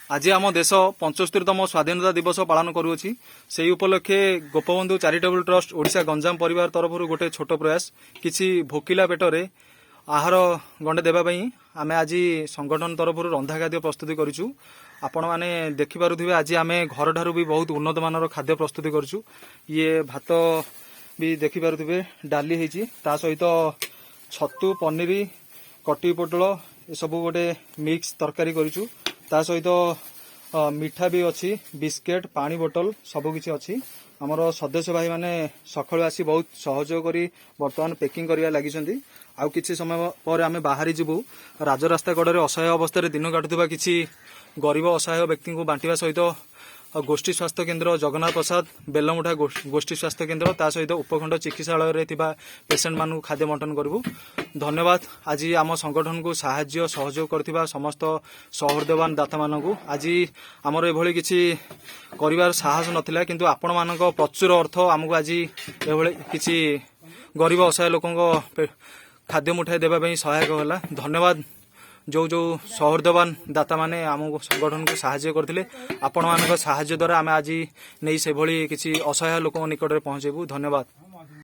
ଆଜି ଆମ ଦେଶ 75ତମ ସ୍ୱାଧୀନତା ଦିବସ ପାଳନ କରୁଅଛି। ସେହି ଉପଲକ୍ଷେ ଗୋପବନ୍ଧୁ ଚାରିଟେବୁଲ ଟ୍ରଷ୍ଟ ଓଡ଼ିଶା ଗଞ୍ଜାମ ପରିବାର ତରଫରୁ ଗୋଟେ ଛୋଟ ପ୍ରୟାସ, କିଛି ଭୋକିଲା ପେଟରେ ଆହାର ଗଣ୍ଡେ ଦେବା ପାଇଁ ଆମେ ଆଜି ସଂଗଠନ ତରଫରୁ ରନ୍ଧା ଖାଦ୍ୟ ପ୍ରସ୍ତୁତି କରିଛୁ। ଆପଣମାନେ ଦେଖିପାରୁଥିବେ, ଆଜି ଆମେ ଘରଠାରୁ ବି ବହୁତ ଉନ୍ନତମାନର ଖାଦ୍ୟ ପ୍ରସ୍ତୁତି କରିଛୁ। ଇଏ ଭାତ ବି ଦେଖିପାରୁଥିବେ, ଡାଲି ହେଇଛି, ତା ସହିତ ଛତୁ, ପନିର, କଟି ପୋଟଳ ଏସବୁ ଗୋଟେ ମିକ୍ସ ତରକାରୀ କରିଛୁ। ତା ସହିତ ମିଠା ବି ଅଛି, ବିସ୍କେଟ, ପାଣି ବୋଟଲ ସବୁ କିଛି ଅଛି। ଆମର ସଦସ୍ୟ ଭାଇମାନେ ସକାଳୁ ଆସି ବହୁତ ସହଯୋଗ କରି ବର୍ତ୍ତମାନ ପ୍ୟାକିଂ କରିବା ଲାଗିଛନ୍ତି। ଆଉ କିଛି ସମୟ ପରେ ଆମେ ବାହାରି ଯିବୁ ରାଜରାସ୍ତା କଡ଼ରେ ଅସହାୟ ଅବସ୍ଥାରେ ଦିନ କାଟୁଥିବା କିଛି ଗରିବ ଅସହାୟ ବ୍ୟକ୍ତିଙ୍କୁ ବାଣ୍ଟିବା ସହିତ ଗୋଷ୍ଠୀ ସ୍ୱାସ୍ଥ୍ୟ କେନ୍ଦ୍ର ଜଗନ୍ନାଥ ପ୍ରସାଦ, ବେଲମୁଠା ଗୋଷ୍ଠୀ ସ୍ୱାସ୍ଥ୍ୟ କେନ୍ଦ୍ର, ତା ସହିତ ଉପଖଣ୍ଡ ଚିକିତ୍ସାଳୟରେ ଥିବା ପେସେଣ୍ଟମାନଙ୍କୁ ଖାଦ୍ୟ ବଣ୍ଟନ କରିବୁ। ଧନ୍ୟବାଦ ଆଜି ଆମ ସଂଗଠନକୁ ସାହାଯ୍ୟ ସହଯୋଗ କରିଥିବା ସମସ୍ତ ସହୃଦୟବାନ ଦାତାମାନଙ୍କୁ। ଆଜି ଆମର ଏଭଳି କିଛି କରିବାର ସାହସ ନଥିଲା, କିନ୍ତୁ ଆପଣମାନଙ୍କ ପ୍ରଚୁର ଅର୍ଥ ଆମକୁ ଆଜି ଏଭଳି କିଛି ଗରିବ ଅସହାୟ ଲୋକଙ୍କ ଖାଦ୍ୟ ମୁଠାଇ ଦେବା ପାଇଁ ସହାୟକ ହେଲା। ଧନ୍ୟବାଦ ଯେଉଁ ଯେଉଁ ସହୃଦୟବାନ ଦାତାମାନେ ଆମକୁ ସଂଗଠନକୁ ସାହାଯ୍ୟ କରିଥିଲେ। ଆପଣମାନଙ୍କ ସାହାଯ୍ୟ ଦ୍ୱାରା ଆମେ ଆଜି ନେଇ ସେଭଳି କିଛି ଅସହାୟ ଲୋକଙ୍କ ନିକଟରେ ପହଞ୍ଚେଇବୁ। ଧନ୍ୟବାଦ।